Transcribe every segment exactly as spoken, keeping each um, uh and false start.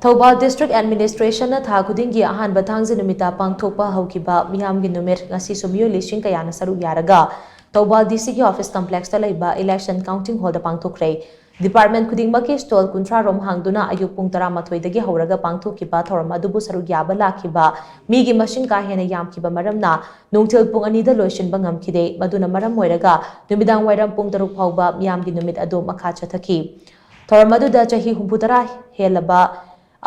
Thoubal district ꯑꯦꯗꯃꯤꯅꯤꯁꯇ꯭ꯔꯦꯁꯟꯅ ꯊꯥ ꯈꯨꯗꯤꯡꯒꯤ ꯑꯍꯥꯟꯕ ꯊꯥꯡꯖ ꯅꯨꯃꯤꯠꯇ ꯄꯥꯡꯊꯣꯛꯄ ꯍꯧꯈꯤꯕ ꯃꯤꯌꯥꯝꯒꯤ ꯅꯨꯃꯤꯠ ꯉꯁꯤꯁꯨ ꯃꯤꯑꯣꯏ ꯂꯤꯁꯤꯡ ꯀꯌꯥꯅ ꯁꯔꯨꯛ ꯌꯥꯔꯒ ꯊꯧꯕꯥꯜ ꯗꯤ ꯁꯤꯒꯤ ꯑꯣꯐꯤꯁ ꯀꯝꯄ꯭ꯂꯦꯛꯁꯇ ꯂꯩꯕ ꯏꯂꯦꯛꯁꯟ ꯀꯥꯎꯟꯇꯤꯡ ꯍꯣꯜꯗ ꯄꯥꯡꯊꯣꯛꯈ꯭ꯔꯦ꯫ ꯗꯤꯄꯥꯔꯠꯃꯦꯟ ꯈꯨꯗꯤꯡꯃꯛꯀꯤ ꯁ꯭ꯇꯣꯜ ꯀꯨꯟꯊ꯭ꯔꯥ ꯔꯣꯝ ꯍꯥꯡꯗꯨꯅ ꯑꯌꯨꯛ ꯄꯨꯡ ꯇꯔꯥꯃꯥꯊꯣꯏꯗꯒꯤ ꯍꯧꯔꯒ ꯄꯥꯡꯊꯣꯛꯈꯤꯕ ꯊꯧꯔꯝ ꯑꯗꯨꯕꯨ ꯁꯔꯨꯛ ꯌꯥꯕ ꯂꯥꯛꯈꯤꯕ ꯃꯤꯒꯤ ꯃꯁꯤꯡ ꯀꯥ ꯍꯦꯟꯅ ꯌꯥꯝꯈꯤꯕ ꯃꯔꯝꯅ ꯅꯨꯡꯊꯤꯜ ꯄꯨꯡ ꯑꯅꯤꯗ ꯂꯣꯏꯁꯤꯟꯕ ꯉꯝꯈꯤꯗꯦ꯫ ꯃꯗꯨꯅ ꯃꯔꯝ ꯑꯣꯏꯔꯒ ꯅꯨꯃꯤꯗꯥꯡ ꯋꯥꯏꯔꯝ ꯄꯨꯡ ꯇꯔꯨꯛ ꯐꯥꯎꯕ ꯃꯤꯌꯥꯝꯒꯤ ꯅꯨꯃꯤꯠ ꯑꯗꯨ ꯃꯈꯥ ꯆꯠꯊꯈꯤ꯫ ꯊꯧꯔꯝ ꯑꯗꯨꯗ ꯆꯍꯤ ꯍꯨꯝꯐꯨ ꯇꯔꯥ ꯍꯦꯜꯂꯕ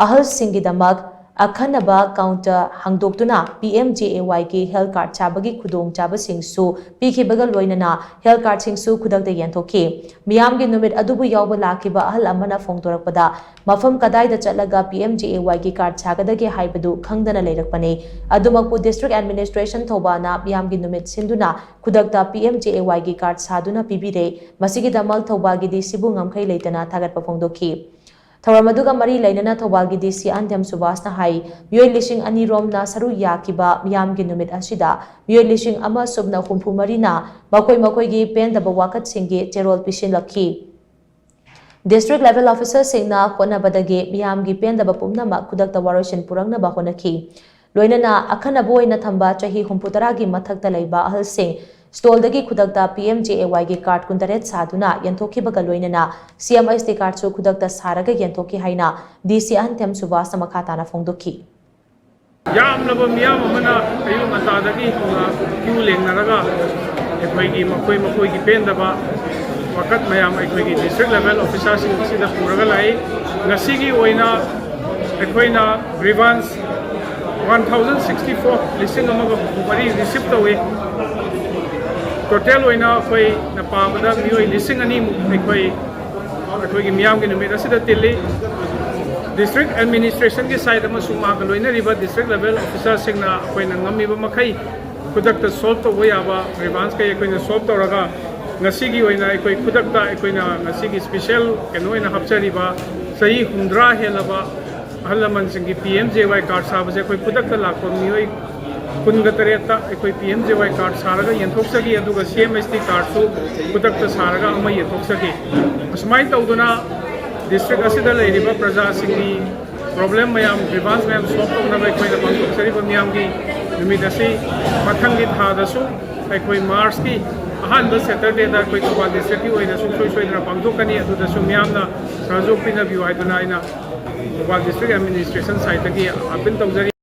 ꯑꯍꯜꯁꯤꯡꯒꯤꯗꯃꯛ ꯑꯈꯟꯅꯕ ꯀꯥꯎꯟꯇꯔ ꯍꯥꯡꯗꯣꯛꯇꯨꯅ ꯄꯤ ꯑꯦꯝ ꯖꯦ ꯑꯦ ꯋꯥꯏꯒꯤ ꯍꯦꯜꯊ ꯀꯥꯔꯗ ꯁꯥꯕꯒꯤ ꯈꯨꯗꯣꯡꯆꯥꯕꯁꯤꯡꯁꯨ ꯄꯤꯈꯤꯕꯒ ꯂꯣꯏꯅꯅ ꯍꯦꯜꯊ ꯀꯥꯔꯗꯁꯤꯡꯁꯨ ꯈꯨꯗꯛꯇ ꯌꯦꯟꯊꯣꯛꯈꯤ꯫ ꯃꯤꯌꯥꯝꯒꯤ ꯅꯨꯃꯤꯠ ꯑꯗꯨꯕꯨ ꯌꯥꯎꯕ ꯂꯥꯛꯈꯤꯕ ꯑꯍꯜ ꯑꯃꯅ ꯐꯣꯡꯗꯣꯔꯛꯄꯗ, ꯃꯐꯝ ꯀꯗꯥꯏꯗ ꯆꯠꯂꯒ ꯄꯤ ꯑꯦꯝ ꯖꯦ ꯑꯦ ꯋꯥꯏꯒꯤ ꯀꯥꯔꯗ ꯁꯥꯒꯗꯒꯦ ꯍꯥꯏꯕꯗꯨ ꯈꯪꯗꯅ ꯂꯩꯔꯛꯄꯅꯤ꯫ ꯑꯗꯨꯃꯛꯄꯨ ꯗꯤꯁꯇ꯭ꯔꯤꯛ ꯑꯦꯗꯃꯤꯅꯤꯁꯇ꯭ꯔꯦꯁꯟ ꯊꯧꯕꯥꯜꯅ ꯃꯤꯌꯥꯝꯒꯤ ꯅꯨꯃꯤꯠ ꯁꯤꯟꯗꯨꯅ ꯈꯨꯗꯛꯇ ꯄꯤ ꯑꯦꯝ ꯖꯦ ꯑꯦ ꯋꯥꯏꯒꯤ ꯀꯥꯔꯗ ꯁꯥꯗꯨꯅ ꯄꯤꯕꯤꯔꯦ꯫ ꯃꯁꯤꯒꯤꯗꯃꯛ ꯊꯧꯕꯥꯜꯒꯤ ꯗꯤ ꯁꯤꯕꯨ ꯉꯝꯈꯩ ꯂꯩꯇꯅ ꯊꯥꯒꯠꯄ ꯐꯣꯡꯗꯣꯛꯈꯤ꯫ ꯊꯧꯔꯝ ꯑꯗꯨꯒ ꯃꯔꯤ ꯂꯩꯅꯅ ꯊꯧꯕꯥꯜꯒꯤ ꯗꯤ ꯁꯤ ꯑꯟꯊꯦꯝ ꯁꯨꯕꯥꯁꯅ ꯍꯥꯏ, ꯃꯤꯑꯣꯏ ꯂꯤꯁꯤꯡ ꯑꯅꯤ ꯔꯣꯝꯅ ꯁꯔꯨꯛ ꯌꯥꯈꯤꯕ ꯃꯤꯌꯥꯝꯒꯤ ꯅꯨꯃꯤꯠ ꯑꯁꯤꯗ ꯃꯤꯑꯣꯏ ꯂꯤꯁꯤꯡ ꯑꯃ ꯁꯨꯞꯅ ꯍꯨꯝꯐꯨ ꯃꯔꯤꯅ ꯃꯈꯣꯏ ꯃꯈꯣꯏꯒꯤ ꯄꯦꯟꯗꯕ ꯋꯥꯀꯠꯁꯤꯡꯒꯤ ꯆꯦꯔꯣꯜ ꯄꯤꯁꯤꯜꯂꯛꯈꯤ꯫ ꯗꯤꯁꯇ꯭ꯔꯤꯛ ꯂꯦꯚꯦꯜ ꯑꯣꯐꯤꯁꯔꯁꯤꯡꯅ ꯍꯣꯠꯅꯕꯗꯒꯤ ꯃꯤꯌꯥꯝꯒꯤ ꯄꯦꯟꯗꯕ ꯄꯨꯝꯅꯃꯛ ꯈꯨꯗꯛꯇ ꯋꯥꯔꯣꯏꯁꯤꯟ ꯄꯨꯔꯛꯅꯕ ꯍꯣꯠꯅꯈꯤ꯫ ꯂꯣꯏꯅꯅ ꯑꯈꯟꯅꯕ ꯑꯣꯏꯅ ꯊꯝꯕ ꯆꯍꯤ ꯍꯨꯝꯐꯨ ꯇꯔꯥꯒꯤ ꯃꯊꯛꯇ ꯂꯩꯕ ꯑꯍꯜꯁꯤꯡ ꯁ꯭ꯇꯣꯜꯗꯒꯤ ꯈꯨꯗꯛꯇ ꯄꯤ ꯑꯦꯝ ꯖꯦ ꯑꯦ ꯋꯥꯏꯒꯤ ꯀꯥꯔꯗ ꯀꯨꯟꯇꯔꯦꯠ ꯁꯥꯗꯨꯅ ꯌꯦꯟꯊꯣꯛꯈꯤꯕꯒ ꯂꯣꯏꯅꯅ ꯁꯤ ꯑꯦꯝ ꯑꯦꯁ ꯇꯤ ꯀꯥꯔꯗꯁꯨ ꯈꯨꯗꯛꯇ ꯁꯥꯔꯒ ꯌꯦꯟꯊꯣꯛꯈꯤ ꯍꯥꯏꯅ ꯗꯤ ꯁꯤ ꯑꯟꯊꯦꯝ ꯁꯨꯕꯥꯁꯅ ꯃꯈꯥ ꯇꯥꯅ ꯐꯣꯡꯗꯣꯛꯈꯤ꯫ ꯌꯥꯝꯂꯕ ꯃꯤꯌꯥꯝ ꯑꯃꯅ ꯑꯌꯨꯛ ꯉꯟꯇꯥꯗꯒꯤ ꯍꯧꯅ ꯀ꯭ꯌꯨ ꯂꯦꯡꯅꯔꯒ ꯑꯩꯈꯣꯏꯒꯤ ꯃꯈꯣꯏ ꯃꯈꯣꯏꯒꯤ ꯄꯦꯟꯗꯕ ꯋꯥꯀꯠ ꯃꯌꯥꯝ ꯑꯩꯈꯣꯏꯒꯤ ꯗꯤꯁꯇ꯭ꯔꯤꯛ ꯂꯦꯚꯦꯜ ꯑꯣꯐꯤꯁꯥꯔꯁꯤꯡ ꯑꯁꯤꯗ ꯄꯨꯔꯒ ꯂꯥꯛꯏ꯫ ꯉꯁꯤꯒꯤ ꯑꯣꯏꯅ ꯑꯩꯈꯣꯏꯅ ꯒ꯭ꯔꯤꯚꯥꯟꯁ ꯋꯥꯟ ꯊꯥꯎꯖꯟ ꯁꯤꯛꯁꯇꯤ ꯐꯣꯔ, ꯂꯤꯁꯤꯡ ꯑꯃꯒ ꯍꯨꯝꯐꯨ ꯃꯔꯤ ꯔꯤꯁꯤꯞ ꯇꯧꯏ꯫ ꯇꯣꯇꯦꯜ ꯑꯣꯏꯅ ꯑꯩꯈꯣꯏꯅ ꯄꯥꯕꯗ ꯃꯤꯑꯣꯏ ꯂꯤꯁꯤꯡ ꯑꯅꯤꯃꯨꯛ ꯑꯩꯈꯣꯏ ꯑꯩꯈꯣꯏꯒꯤ ꯃꯤꯌꯥꯝꯒꯤ ꯅꯨꯃꯤꯠ ꯑꯁꯤꯗ ꯇꯤꯜꯂꯤ꯫ ꯗꯤꯁꯇ꯭ꯔꯤꯛ ꯑꯦꯗꯃꯤꯅꯤꯁꯇ꯭ꯔꯦꯁꯟꯒꯤ ꯁꯥꯏꯠ ꯑꯃꯁꯨꯡ ꯃꯍꯥꯛꯀ ꯂꯣꯏꯅꯔꯤꯕ ꯗꯤꯁꯇ꯭ꯔꯤꯛ ꯂꯦꯚꯦꯜ ꯑꯣꯐꯤꯁꯥꯔꯁꯤꯡꯅ ꯑꯩꯈꯣꯏꯅ ꯉꯝꯃꯤꯕ ꯃꯈꯩ ꯈꯨꯗꯛꯇ ꯁꯣꯜꯕ ꯇꯧꯕ ꯌꯥꯕ ꯒ꯭ꯔꯤꯚꯥꯟꯁꯈꯩ ꯑꯩꯈꯣꯏꯅ ꯁꯣꯜꯕ ꯇꯧꯔꯒ ꯉꯁꯤꯒꯤ ꯑꯣꯏꯅ ꯑꯩꯈꯣꯏ ꯈꯨꯗꯛꯇ ꯑꯩꯈꯣꯏꯅ ꯉꯁꯤꯒꯤ ꯁ꯭ꯄꯦꯁꯦꯜ ꯀꯩꯅꯣ ꯑꯣꯏꯅ ꯍꯥꯞꯆꯔꯤꯕ ꯆꯍꯤ ꯍꯨꯝꯗ꯭ꯔꯥ ꯍꯦꯜꯂꯕ ꯑꯍꯜ ꯂꯃꯟꯁꯤꯡꯒꯤ ꯄꯤ ꯑꯦꯝ ꯖꯦ ꯋꯥꯏ ꯀꯥꯔꯗ ꯁꯥꯕꯁꯦ ꯑꯩꯈꯣꯏ ꯈꯨꯗꯛꯇ ꯂꯥꯛꯄ ꯃꯤꯑꯣꯏ ꯀꯨꯟꯒ ꯇꯔꯦꯠꯇ ꯑꯩꯈꯣꯏ ꯄꯤ ꯑꯦꯝ ꯖꯦ ꯋꯥꯏ ꯀꯥꯔꯗ ꯁꯥꯔꯒ ꯌꯦꯟꯊꯣꯛꯆꯈꯤ, ꯑꯗꯨꯒ ꯁꯤ ꯑꯦꯝ ꯑꯦꯁ ꯇꯤ ꯀꯥꯔꯗꯁꯨ ꯈꯨꯗꯛꯇ ꯁꯥꯔꯒ ꯑꯃ ꯌꯦꯟꯊꯣꯛꯆꯈꯤ꯫ ꯑꯁꯨꯃꯥꯏꯅ ꯇꯧꯗꯨꯅ ꯗꯤꯁꯇ꯭ꯔꯤꯛ ꯑꯁꯤꯗ ꯂꯩꯔꯤꯕ ꯄ꯭ꯔꯖꯥꯁꯤꯡꯒꯤ ꯄ꯭ꯔꯣꯕ꯭ꯂꯦꯝ ꯃꯌꯥꯝ, ꯒ꯭ꯔꯤꯚꯥꯟꯁ ꯃꯌꯥꯝ ꯁꯣꯜꯕ ꯇꯧꯅꯕ ꯑꯩꯈꯣꯏꯅ ꯄꯥꯡꯊꯣꯛꯆꯔꯤꯕ ꯃꯤꯌꯥꯝꯒꯤ ꯅꯨꯃꯤꯠ ꯑꯁꯤ ꯃꯊꯪꯒꯤ ꯊꯥꯗꯁꯨ ꯑꯩꯈꯣꯏ ꯃꯥꯔꯆꯀꯤ ꯑꯍꯥꯟꯕ ꯁꯦꯇꯔꯗꯦꯗ ꯑꯩꯈꯣꯏ ꯊꯧꯕꯥꯜ ꯗꯤꯁꯇ꯭ꯔꯤꯛꯀꯤ ꯑꯣꯏꯅ ꯁꯨꯡꯁꯣꯏ ꯁꯣꯏꯗꯅ ꯄꯥꯡꯊꯣꯛꯀꯅꯤ꯫ ꯑꯗꯨꯗꯁꯨ ꯃꯤꯌꯥꯝꯅ ꯁꯍꯖꯣꯒ ꯄꯤꯅꯕꯤꯌꯨ ꯍꯥꯏꯗꯨꯅ ꯑꯩꯅ ꯊꯧꯕꯥꯜ ꯗꯤꯁꯇ꯭ꯔꯤꯛ ꯑꯦꯗꯃꯤꯅꯤꯁꯇ꯭ꯔꯦꯁꯟ ꯁꯥꯏꯠꯇꯒꯤ ꯑꯥꯄꯤꯜ ꯇꯧꯖꯔꯤ꯫